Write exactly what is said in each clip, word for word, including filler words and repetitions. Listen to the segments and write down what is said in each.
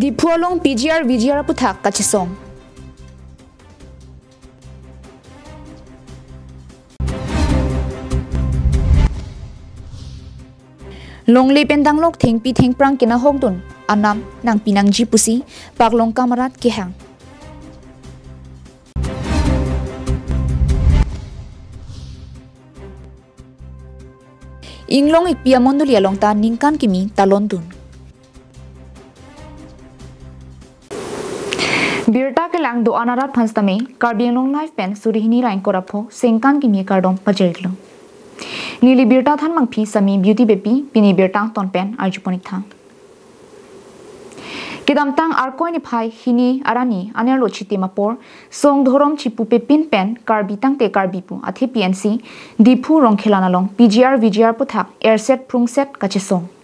Diphu along P G R V G R aputhak kachesong. Longle pen danglok thengpi thengphrang kenahokdun anam nangpi nangji pusi Paklongkam arat kehang. Inglong-ikpi amondoli along ta ningkan kimi talondun. Birta kelang do-an arat aphan sitame Karbi Anglong Live pen suri hini ra ingkoi ra pho sengkan kimi kardom pajirlo. Neli birta thanmangpi Sami Beauty Beypi, pini birta angton pen arjupon-ik tha. Kedamtang Arkoi niphai hini arni anerlo chitim apor, song dhorom chipupepin pen Karbi tangte Karbi pu athepi ensi Diphu Rongkhelan along P G R V G R aputhak erset phrungset kachesong.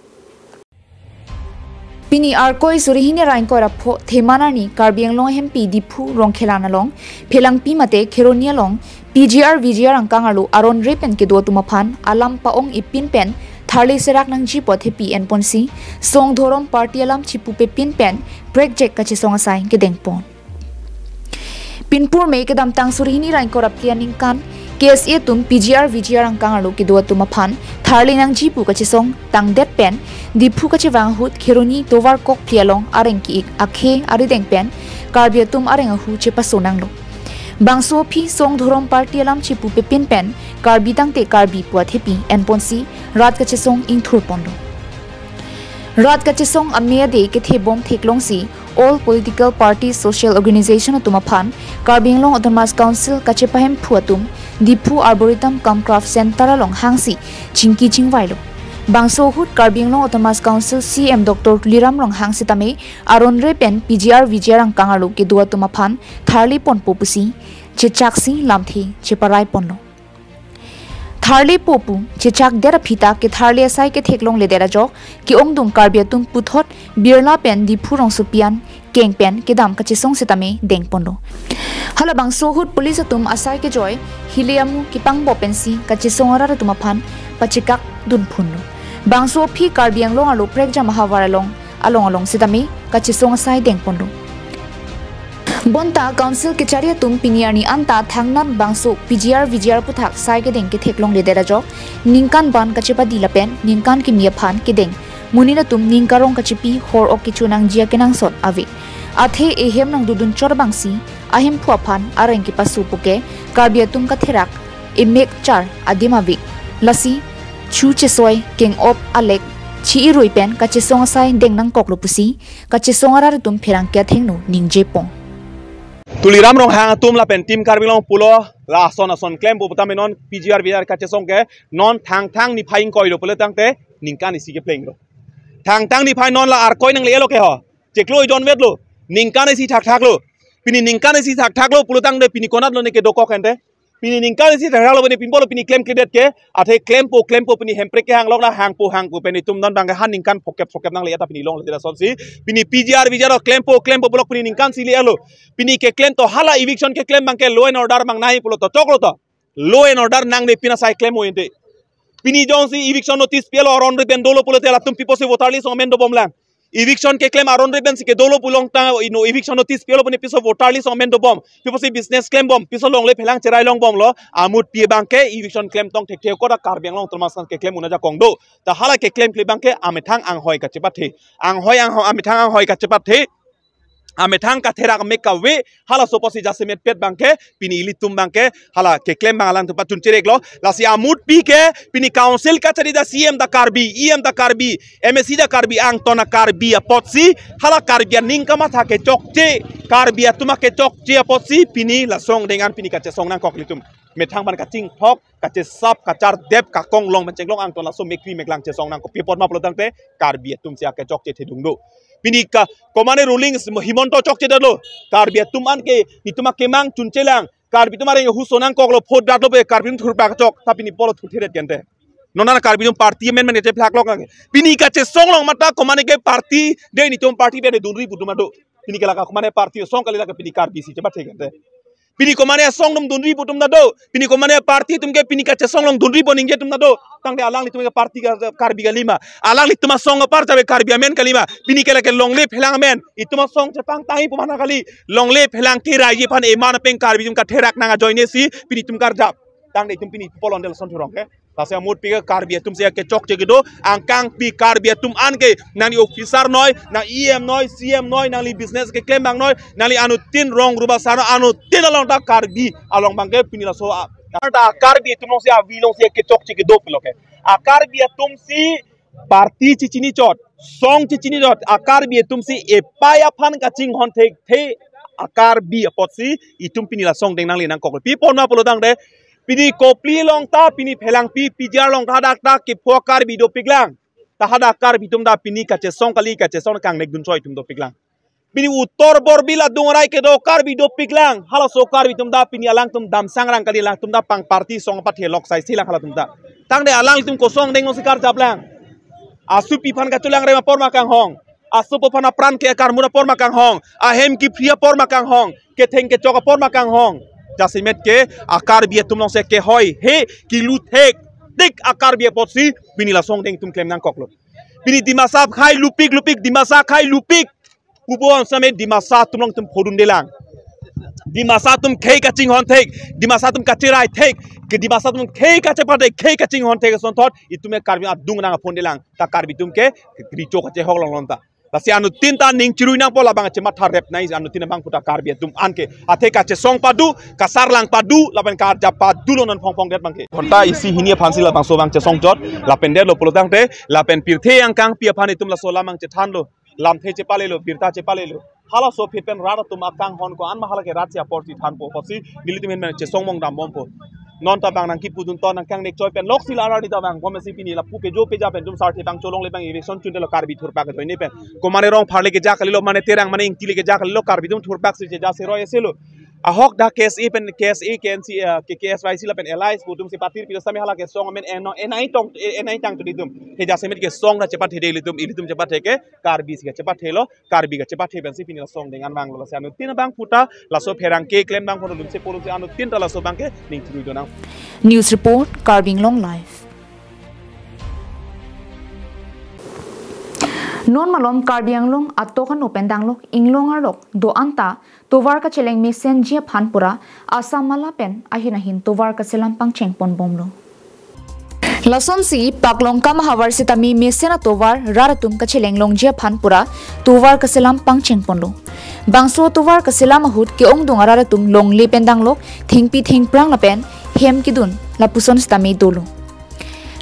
Pini Arkoi suri hini ra ingkoi ra pho Theman arni Karbi Anglong ahempi Diphu Rongkhelan along Phelangpi mate Kheroni along P G R V G R angkang arlo aron re pen kedo atum aphan alam pa-ong ipin pen tharle serak nangji pu athepi enponsi song dhorom party alam chipupepin pen prekjak kachesong asai kedengpon. Pinpur me kedamtang suri hini ra ingkoi ra phli aningkan K S A atum P G R V G R angkang arlo kedo atum aphan tharle nangji pu kachesong tangdet pen Diphu kachevang ahut Kheroni tovar kokphli along areng ki-ik akhei arideng pen Karbi atum areng ahu chepaso nanglo. Bangso aphi song dhorom party alam chipupepin pen Karbi tangte Karbi pu athepi enponsi rat kachesong ingthurponlo. Rat kachesong ame ade kethebom theklongsi all political party social organization atum aphan Karbi Anglong Autonomous Council kachepahemphu atum Diphu Arboretum cum Craft Center along hangsi chingki chingvailo. Bangso ahut Karbi Anglong Autonomous Council C E M Doctor Tuliram Ronghang sitame aron re pen P G R V G R angkang arlo kedo atum aphan tharleponpo pusi chechaksi lamthe cheparaiponlo. Tharlepo pu chechakdet aphi ta ketharle asai ketheklongledet ajok ke-ongdung Karbi atum puthot Birla pen Diphu rongsopi an keng pen kedam kachesong sitame dengponlo. Halabangso ahut police atum asai kejoi hile amu kepangbop pensi kachesong arat atum aphan pachekak dunphunlo. Bangso aphi Karbi Anglong arlo prekjam ahavar along along along sitame kachesong asai dengponlo. Bonta Council kechari atum pini arni anta thangnat bangso P G R V G R aputhak sai kedeng ketheklongledet ajok ningkan ban kachepadi lapen ningkan kimi aphan kedeng monit atum ning karong kachepi hor ok kecho nangji akenangsot ave. Athe ehem nangdodun chor bangsi ahemphu aphan areng kepaso puke Karbi atum katherak emek char adim ave. Lasi chu chesoi keng-op alek chi-irui pen kachesong asai deng nangkoklo pusi kachesong arat atum pherangke athengno ningjepon. Tuliram Ronghang atum lapen Team Karbi Anglong pulo la ason ason klempo putame non P G R V G R kachesong ke non Thangthang niphai ingkoilo pulo tangte ningkan isi keplenglo. Thangthang niphai non la Arkoi nangle-elo ke ho. Chiklo ejon vetlo. Ningkan isi thakthaklo. Pini ningkan isi thakthaklo pulo tangte pini konatlo ne kedokok ente. Pini ningkan isi thakthaklo pini pimpolo pini klemkledet ke. Athe klempo klempo pini Hemprek kehang lok na hangpo hangpo pini tum don bang ke ha ningkan phokep phokep nangle-et ta pini longledet asonsi. Pini P G R V G R klempo klempo pulo pini ningkan isi le-elo. Pini keklem to hala eviction keklem bang ke law and order mangnai pulo to choklo to. Law and order nangne pina sai klem o ente. Pini jongsi eviction notice pilo aron re pen dolo pulote latum piposi voter list amen dobomlang. Eviction keklem aron re pensi kedolo pulongta ino eviction notice pilo pini piso voter list amen dobom. Piposi business klembom, piso longle phelang cherai longbomlo. Amut pi bang ke eviction klem tong thekthe koda Karbi Anglong termasuk keklem un ajakong do. Ta hala keklemkle bang ke amethang anghoi kachepathe. Anghoi anghoi amethang anghoi kachepathe. Amethang katherak mek kave halaso apotsi jasemet pet bang ke pini ilitum bang ke hala keklem bang alangtum pachun chereklo. Lasi amut pi ke pini council kachari ta C M ta Karbi, E M ta Karbi, M A C ta Karbi, angton ta Karbi apotsi hala Karbi aning kamatha kechokche, Karbi atum akechokche apotsi pini lasong dengan pini kachesong nangkok ilitum. Methang ban kachingthok, kachesap, kachardep, kakong long mecheklong angton laso mekri meklang chesong nangkok. Pi apot ma pulo tangte Karbi atumsi akechokche thedung do. Pini ka komane ruling Himanta chokchedetlo. Karbi atum an ke netum akemang chunchelang. Karbi atum areng huso nangkoklo, vote datlo pe Karbi atum thurpak chok. Ta pini polo thurthedet gente. Non an Karbi atum party amen men kachephaklok nang. Pini kachesong long mata komane ke party de netum party de dunri buduma do. Pini ke laka komane party song kali laka pini Karbi si chepathe gente. Pini komane asong atum dunri pu atum ta do. Pini komane party atum ke pini kachesong along dunri pu ningje atum ta do. Tangte alanglitum ke party ka Karbi kalima. Alanglitum asong apar chabe Karbi amen kalima. Pini ke lake longle phelang amen. Itum asong chepangtangji pu mana kali. Longle phelang keraiji aphan eman apeng Karbi atum katherak nang ajoine si pini itum karjap. Tangte itum pini polon del son thurong ke. Lasi amut pike Karbi atum si kechokche kedo, angkang pi Karbi atum an ke, nangli officer noi, nang E M noi, C M noi, nangli business keklem abang noi, nangli anuttin rong ruba sano, anuttin along ta Karbi along abang ke pini laso a. Ta Karbi atum along si avi along si kechokche kedo pulo ke. A Karbi atum si party chechini chot, song chechini chot, a Karbi atum si epai aphan kachinghon thekthe a Karbi apot si itum pini la song deng nangli nangkok. Pi apot ma pulo tangte, pini Kopili along ta, pini Phelangpi, P G R along ta hadak ta kepho Karbi dopiklang. Ta hadak Karbi atum ta pini kachesong kali, kachesong kangnekdun choi atum dopiklang. Pini Uttar Borbil adung arai kedo Karbi dopiklang. Halaso Karbi atum ta pini alangtum damsang rang kali, alangtum ta pang party song apathe lok sai silang halatum ta. Tangte alangtum kosong deng along si karjaplang. Asupi aphan kachelangrem apor ma kanghong. Asopo aphan apran ke karmur apor ma kanghong. Ahem kiphri apor ma kanghong. Ketheng kechok apor ma kanghong. Jasemet ke a Karbi atum along si kehoi he kilu thektik a Karbi apot si pini la song deng atum klem nangkoklo. Pini Dimasa khai lupik lupik, Dimasa khai lupik. Pupo an same Dimasa atum along atum phodundelang. Dimasa atum khei kachinghon thek, Dimasa atum kacherai thek, ke Dimasa atum khei kachepate, khei kachinghon thek asonthot, itum ke Karbi adung nang aphondelang. Ta Karbi atum ke, richo kachehok longlong ta. Lasi anuttin ta ning chirui nangpo labang chematha rep nai anuttin abang puta Karbi atum an ke. Athe kachesong padu, kasarlang padu, lapen karjap padu lo non phong phong det abang ke. Ghonta isi hini aphan si labangso abang chesong chot, lapen det lo pulo tangte, lapen pirthe angkang pi aphan itum laso lam abang chethanlo. Lamthe chepalelo, birta chepalelo. Halaso aphi pen rat atum akanghon ko-an ma hala ke rat si apor si thanpo apotsi nelitum ahin pen chesong mong dambompo. Non ta abang nangkipudun ton nangkangnek choi pen lok si la arni ta abang, komatsi pini lapu pejo peja pen itum sarthe abang cholongle abang election chundelo Karbi thurpak ajoine pen. Komane Rongphar le keja kalilo, mane Terang mane Ingti le keja kalilo, Karbi atum thurpak si cheja seroi aselo. Ahok dak K S A pen, K S A, K N C, eh, K-, K S Y C lapen alliance pu atum si patir pilo same hala kesong amen eno, enai tong, e-, enai tang tu itum. He jasemet kesong ta chepathe de ilitum, ilitum chepathe ke, Karbi si kachepathelo, Karbi kachepathe pensi pini la song deng an vanglo, lasi anuttin abang puta, laso pherangke klem abang pon lum se polum se anuttin ta laso abang ke ning chirui donang. News report, Karbi Anglong Live. Non malom Karbi Anglong atok ano pen danglok inglong arlok do-an ta tovar kacheleng mesenji aphan pura Assam Mala pen ahin ahin tovar kaselam pangcheng ponbomlo. Lasonsi Paklongkam ahavar sitame mesen atovar rat atum kacheleng longji aphan pura tovar kaselam pangcheng ponlo. Bangso tovar kaselam ahut ke-ongdung arat atum longle pen danglok thengpi thengphrang lapen hem kedun lapuson sitame dolo.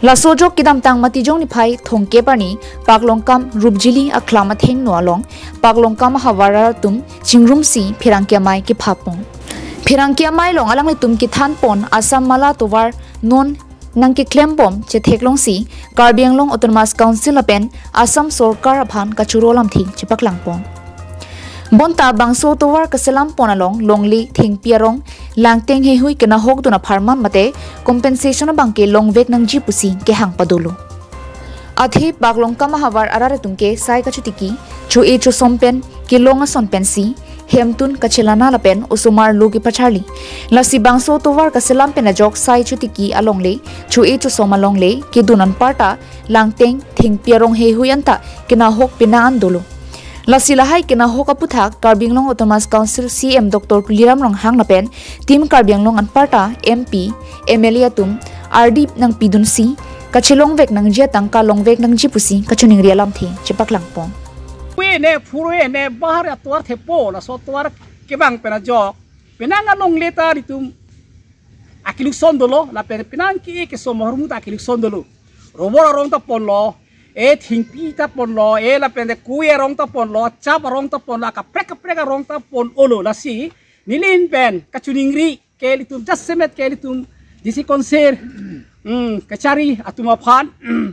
Laso ajok kedamtang Matijong niphai thomkep arni Paklongkam Rupjili aklam athengno along Paklongkam ahavar arat atum chingrumsi pherangke amei kephapon. Pherangke amei along alanglitum kethanpon Assam Mala tovar non nangkeklembom chetheklongsi Karbi Anglong Autonomous Council lapen Assam Sorkar aphan kachoro alamthe chepaklangpon. Bonta bangso tovar kaselampon along longle thengpi arong langteng heihui kenahokdun apharman mate compensation abangke longvek nangji pusi kehang padolo. Athe Paklongkam ahavar arat atum ke sai kachotiki, cho-e chosom pen kelong ason pensi hemtun kachelana lapen osomar lo kepacharli. Lasi bangso tovar kaselam pen ajok sai chotiki alongle, cho-e chosom alongle kedun anparta langteng thengpi arong heihui anta kenahok pena an dolo. Lasi lahai kenahok aputhak Karbi Anglong Autonomous Council C E M Doctor Tuliram Ronghang lapen Team Karbi Anglong anparta M P, M L A atum ardi nangpidunsi kachelongvek nangji atangka longvek nangji pusi kachiningri alamthe chepaklangpon. Pue ne phurue ne bahar atovar thepo, laso atovar kevang pen ajok penang alongle ta itum akiluson dolo, lapen penang ke-e kesom ahormu ta akiluson dolo. Robor arong ta ponlo, e thengpi ta ponlo, e lapen de kui arong ta ponlo, chap arong ta ponlo, kaprek kaprek arong ta pon-olo. Lasi neli ahin pen kachiningri ke ilitum jasemet ke ilitum D C Council, hmm, kachari atum aphan,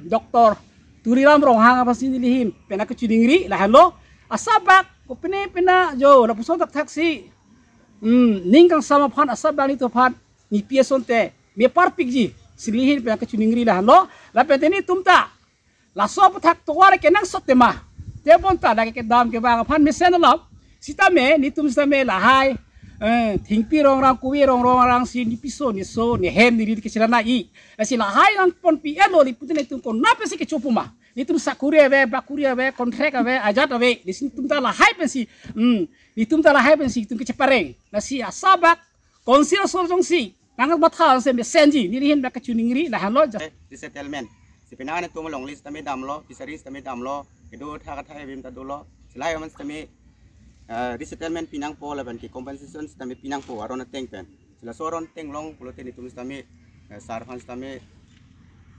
Doctor Tuliram Ronghang aphansi neli ahin pen kachiningri lahenlo. Asap bak kopine pina jo lapuson thakthaksi, hmm, ning kangsam aphan asap bak nelitum aphan nipi asonte meparpikji si neli ahin pen kachiningri lahenlo. Lapen te nelitum ta laso aputhak tovar kenangsot tema. Te bonta dak kedam kevang aphan mesen alam. Sitame nelitum sitame lahai Eh, thengpi rongrang, kove rongrang si ne piso, ne so, ne hem, ne ri kechelang nangji. Lasi lahai nangponpi-etlo, laputin itum konat pensi kecho puma. Netum sakuri ave, bakuri ave, contract ave, ajat ave. Lasi netum ta lahai pensi, hmm, netum ta lahai pensi itum kechepareng. Lasi asabak, council asor jongsi nang matha se mesenji, neli ahin bak kachiningri, lahenlo ja. Eh, resettlement. Si penang netum longle sitame damlo, fishery sitame damlo, kedo tha kathai abim ta dolo. Si lahai aman sitame, eh, resettlement pi nangpo lapen ke compensation sitame pi nangpo aron ateng pen. Si laso aron ateng long pulote netum sitame, eh, sar aphan sitame,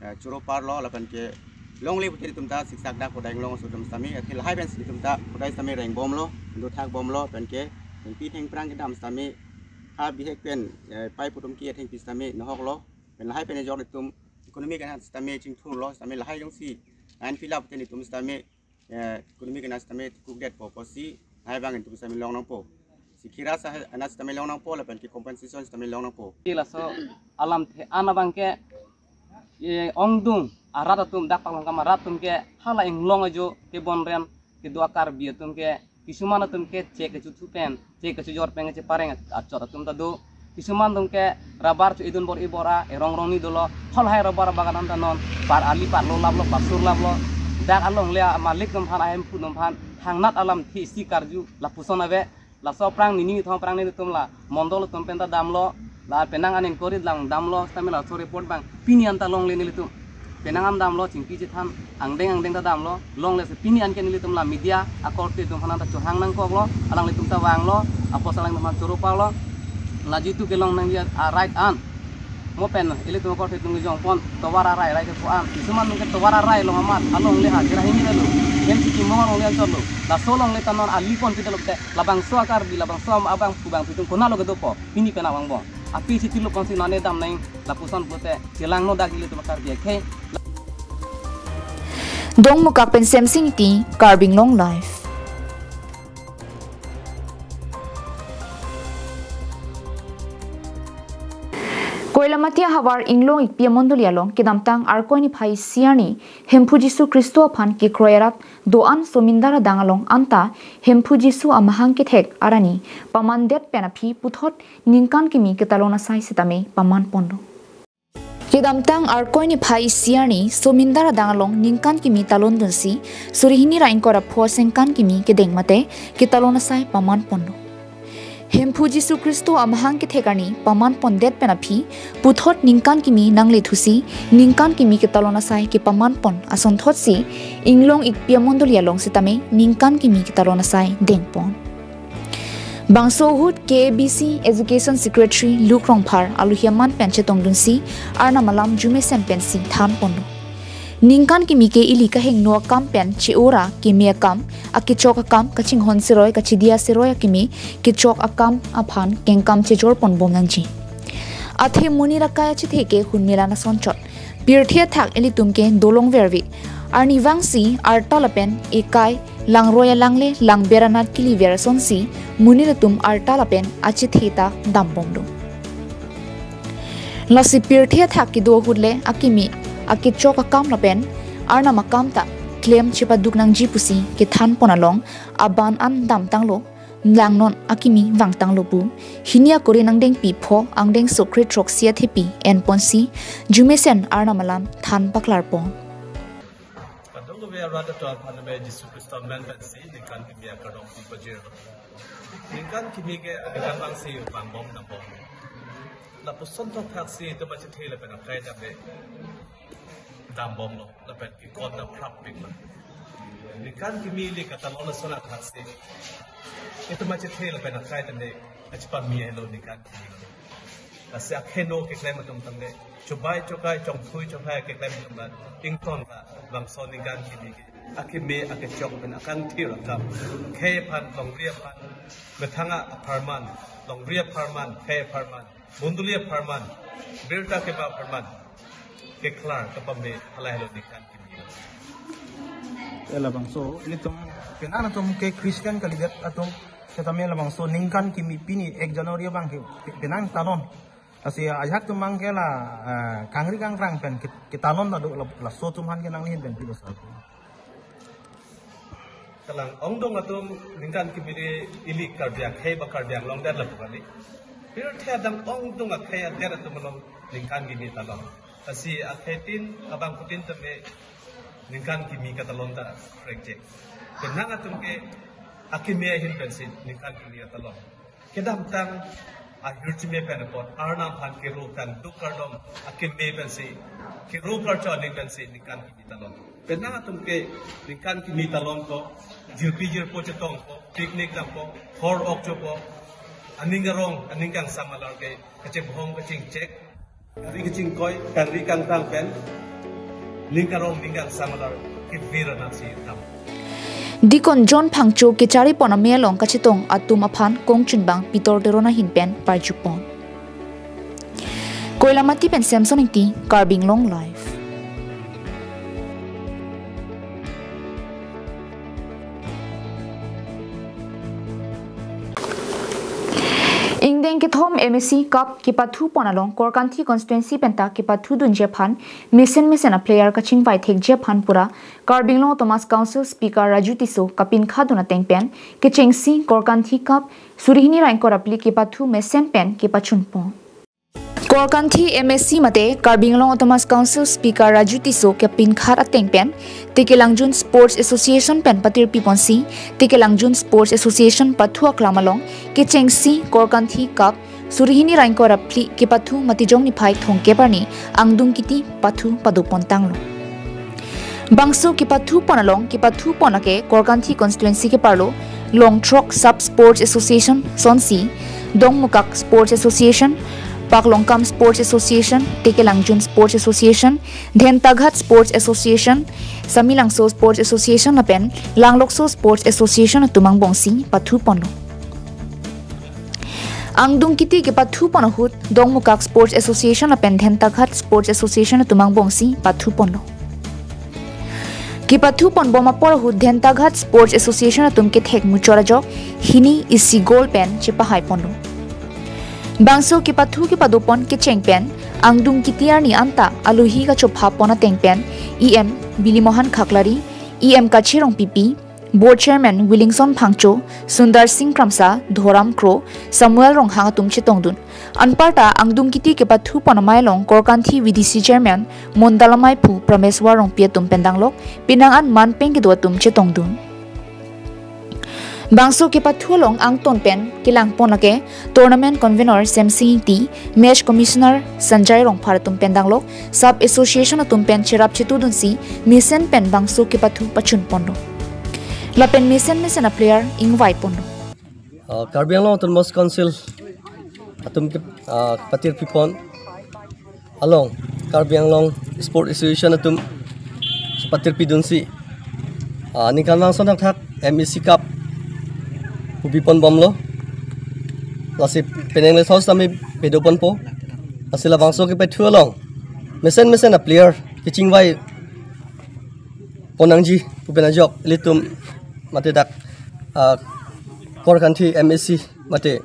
eh, choro parlo lapen ke longle pulote netum ta siksak dak kodai inglong aso atum sitame, athe lahai pen si netum ta kodai sitame rengbomlo, do thakbomlo, pen ke thengpi thengphrang kedam sitame, ha bihek pen, eh, pai putum ki thengpi sitame nohoklo, pen lahai pen ajok netum economy kana sitame chingthurlo, sitame lahai jongsi nang fill up te netum sitame, eh, economy kana sitame kukdet po pusi, lahai abang netum sitame long nangpo. Si khira sa ana sitame long nangpo, lapen ke compensation sitame long nangpo. Laso alamthe an abang ke, eh, ongdung arat atum, dak Paklangkam arat atum ke hala inglong ajo kebonren kedo a-Karbi atum ke, kisuman atum ke chek kechothu pen, chek kechojor pen kechepareng achot atum ta do. Kisuman atum ke rubber cho-edun bor-i bor-a, erong rong ni dolo. Halahai rubber abagan an ta non, par ali parlo laplo, par sur laplo. Dak alongle amalik atum aphan, ahemphu atum aphan hangnat alamthe isi karju lapuson ave. Laso aphrang nini thom aphrang nelitum la mondol atum pen ta damlo, la penang an inquiry lang damlo, sitame laso report abang pini an ta longle nelitum. Penang an damlo, chingki chethan angdeng angdeng ta damlo, longle si pini an ke nelitum la media akorte atum aphan ta chohang nangkoklo, alanglitum ta vanglo, apos alanglitum aphan choro parlo, la jitu kelong nangji a-right an. Mo pen ilitum akorte atum kejongpon tovar arai rai kepu an. Kisuman atum ke tovar arai along amat alongle hajira hini lalu. Hem si kimong alongle anchotlo. Laso alongle ta non ali ponpi dolo te. Labangso a-Karbi, labangso abang pu abang pitung konatlo kedopo. Pini pen abang bong. Api si tilo ponsi nane dam nang lapuson pulote. Chelang no dak ilitum a-Karbi akhei. Dongmukak pen Semsing Ingti, Karbi Anglong Live. Koilamati ahavar Inglong Ikpi amondoli along kedamtang Arkoi niphai isi arni Hemphu Jisu Khristo aphan kekroi arat do-an Somindar adang along anta Hemphu Jisu amahang kethek arni pamandet pen aphi puthot ningkan kimi ketalon asai sitame paman ponlo. Kedamtang Arkoi niphai isi arni Somindar adang along ningkan kimi talon dunsi suri hini ra ingkoi ra pho asengkan kimi kedeng mate ketalon asai paman ponlo. Hemphu Jisu Khristo amahang kethek arni paman pondet pen aphi puthot ningkan kimi nanglethusi ningkan kimi ketalon asai kepaman pon asonthotsi Inglong Ikpi amondoli along sitame ningkan kimi ketalon asai dengpon. Bangso ahut K A B C Education Secretary Luk Rongphar aluhi aman pen chetongdunsi Arnam alam jumesen pensi than ponlo. Ningkan kimi ke ili kahingno akam pen che-ora keme akam, akechok akam, kachinghon seroi, kachidia seroi akeme, kechok akam aphan kengkam chejor ponbom nangji. Athe monit akai achethe ke hunmela asonchot. Pirthe athak ilitum ke dolong verve. Arnivangsi arta lapen ekai langroi alangle langber anat kiliver asonsi monit atum arta lapen achethe ta dambomlo. Lasi pirthe athak kedo ahut le akeme akechok akam lapen Arnam akam ta klem chepaduk nangji pusi kethan pon along aban an damtanglo, langnon akimi vangtanglo pu hini akori nangdengpi pho angdengso kre throksi athepi enponsi jumesen Arnam alam than paklar pon. Kadokave arat atum aphan me Jisu Khristo amen pensi ningkan kimi akardom pi pajirlo. Ningkan kimi ke akan bangsi vangbom dambom. Lapuson thothaksi itum achethe lapen akai dam le dambomlo lapen kekon ta phrapiklo. Ningkan kimi ili katalon ason athaksi itum achethe lapen akai tangte achepamelo ningkan kimi. Lasi akheno keklem atum tangte chobai chokai chongthui chonghai keklem atum ta ington ta bangso ningkan kimi ke akeme akechok pen akangthir akam. Khei aphan, longri aphan, methang apharman, longri apharman, khei apharman, mondoli apharman, birta keba apharman keklar kapame halahelo ningkan kimi. Eh, labangso ilitum penang atum ke Christian kalidet atum setame labangso ningkan kimi pini ek January abang ke pe-, penang talon. Lasi ajahak atum abang ke la, eh, kangri kangrang pen ke, ketalon ta do la, laso atum aphan ke nanglihin pen pilo sal. Kalang ongdung atum ningkan kimi ili Karbi akhei ba Karbi Anglong det lapu kali. Pirthe adang ongdung akhei adet atum along ningkan kimi ta long. Lasi akheitin abangphutin tame ningkan kimi kata long ta reject. Penang atum ke akimi ahin pensi ningkan kimi kata long. Kedamtang ahirjume pen apot Arnam aphan kero kangduk kardom akimi pensi, kero karcho aning pensi ningkan kimi ta long. Penang atum ke ningkan kimi ta long ko, jirpi jirpo chetongpo, picnic dampo, hor ok chopo, aning arong, aning kangsam alar ke kachebhong kachingchek, kari kachingkoi, kari kangtang pen, ning arong ning kangsam alar kevir anatsi tam. Deacon John Phangcho kecharipon ame along kachetong atum aphan kongchunbang Peter Teron ahin pen parjupon. Koilamati pen Samson Ingti, Karbi Anglong Live. Ingdeng kethom M A C Cup kepathupon along Korkanthi constituency penta kepathudunji aphan mesen mesen a player kachingvai thekji aphan pura Karbi Anglong Autonomous Council Speaker Raju Tisso kapinkhatdun ateng pen kechengsi Korkanthi Cup suri hini ra ingkoi ra phli kepathu mesen pen kepachunpon. Korkanthi M A C mate Karbi Anglong Autonomous Council Speaker Raju Tisso kepinkhat ateng pen Tekelangjun Sports Association pen patirpiponsi Tekelangjun Sports Association pathu aklam along kechengsi Korkanthi Cup suri hini ra ingkoi ra phli kepathu Matijong niphai thomkep arni angdung kiti pathu padopon tanglo. Bangso kepathupon along kepathupon ake Korkanthi constituency keparlo Longthrok Sub Sports Association sonsi, Dongmukak Sports Association, Paklongkam Sports Association, Tekelangjun Sports Association, Dhentaghat Sports Association, Samilangso Sports Association lapen Langlokso Sports Association atum angbongsi pathuponlo. Angdung kiti kepathupon ahut Dongmukak Sports Association lapen Dhentaghat Sports Association atum angbongsi pathuponlo. Kepathuponbom apor ahut Dhentaghat Sports Association atum kethek muchot ajok hini isi goal pen chepahaiponlo. Bangso kepathu kepadopon kecheng pen angdung kiti arni anta alohi kachophapon ateng pen E M Bilimohan Khaklari, E M Kache Rongpipi, Board Chairman Willingson Phangcho, Sundar Singh Kramsa, Dhoram Kro, Samuel Ronghang atum chetongdun. Anparta angdung kiti kepathupon amei along Korkanthi V D C Chairman Mondal Amei aphu Prameswar Rongpi atum pen danglok, penang an manpeng kedo atum chetongdun. Bangso kepathu along angton pen kelangpon lake Tournament Convener Semsing Ingti, Match Commissioner Sanjay Rongphar atum pen danglok, Sub Association atum pen cherap chetudunsi mesen pen bangso kepathu pachunponlo. Lapen mesen mesen a player ingvaiponlo. Uh, Karbi Anglong Autonomous Council atum ke, uh, patirpipon along Karbi Anglong Sport Association atum patirpidunsi, ah, ningkan vangson thakthak M A C Cup pupiponbomlo. Lasi penang le saus tame pedoponpo. Lasi labangso kepathu along mesen mesen a player kechingvai ponnangji pu pen ajok ilitum mate dak, ah, Korkanthi M A C mate,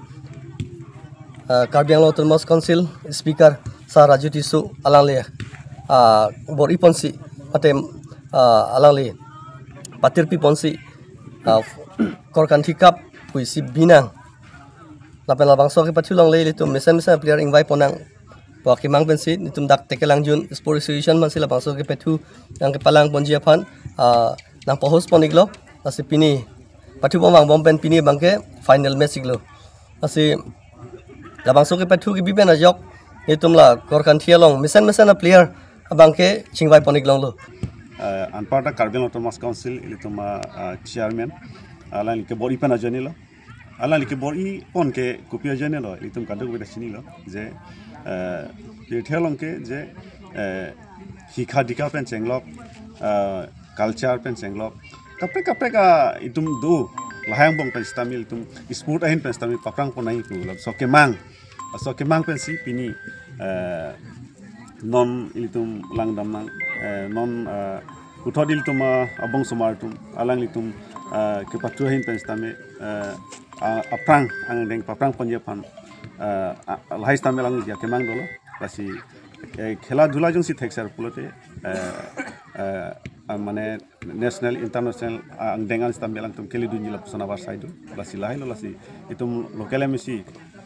ah, Karbi Anglong Autonomous Council Speaker Sir Raju Tisso alangli, ah, bor-iponsi mate, ah, alangli patirpiponsi, ah, Korkanthi Cup pusi binang. Lapen labangso kepathu along le ilitum mesen mesen player ingvaiponang pu akemang pensi nelitum dak Tekelangjun Sport Association mansi labangso kepathu nangkepalangponji aphan, ah, nangpa-host pon-iklo. Lasi pini pathupon vangbom pen pini abangke final match-iklo. Lasi labangso kepathu kebi pen ajok nelitum la Korkanthi along mesen mesen a player abangke chingvaipon-iklonglo. Eh, anparta Karbi Anglong Autonomous Council ilitum, ah, ah, chairman, ah, alangli kebor-i pen ajoinelo. Alangli kebor-ipon ke kopi ajoinelo, ilitum kadokave ta chinilo je, eh, pirthe along ke je, eh, hikha dikha pen chenglok, eh, culture pen chenglok, kaprek kaprek a itum do, lahai angbong pen sitame ilitum sport ahin pen sitame paprangpon nangji pu labangso kemang. Laso kemang pensi pini, eh, non ilitum langdamnang, eh, non, eh, puthot ilitum, eh, abong osomar atum, alanglitum, eh, kepathu ahin pen sitame, eh, a-, aphrang angdeng paprangponji aphan, eh, a-, lahai sitame alangli akemang dolo. Lasi, eh, khela dhula jongsi thekser pulote, eh, eh, ah, mane national, international, ah, angdeng an sitame alangtum keledunji lapuson avarsai do. Lasi lahelo, lasi itum local M A C,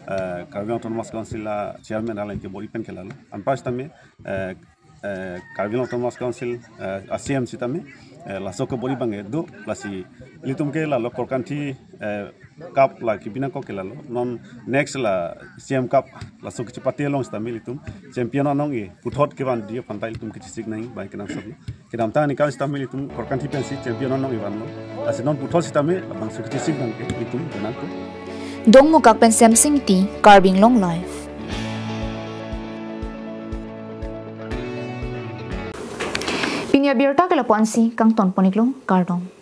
eh, Karbi Anglong Autonomous Council a chairman alang kebor-i pen ke lalo. Anpar sitame, eh, eh, Karbi Anglong Autonomous Council, eh, a C M sitame, eh, laso kebor-i abang do. Lasi ilitum ke lalo Korkanthi, eh, Cup la kebi nangkok ke lalo. Non next la C M Cup laso kachepate along sitame ilitum champion an ong-e puthot kevan di aphan ta ilitum kachesik nang bai kenangsot. Kedamtang aningkan sitame ilitum Korkanthi pensi champion an ong-e vanlo. Lasi non puthot sitame labangso kachesik nang ke ilitum nangkok. Dongmukak pen Semsing Ingti, Karbi Anglong Live. Pini abirta ke lapu-ansi kangton pon-iklo, kardom.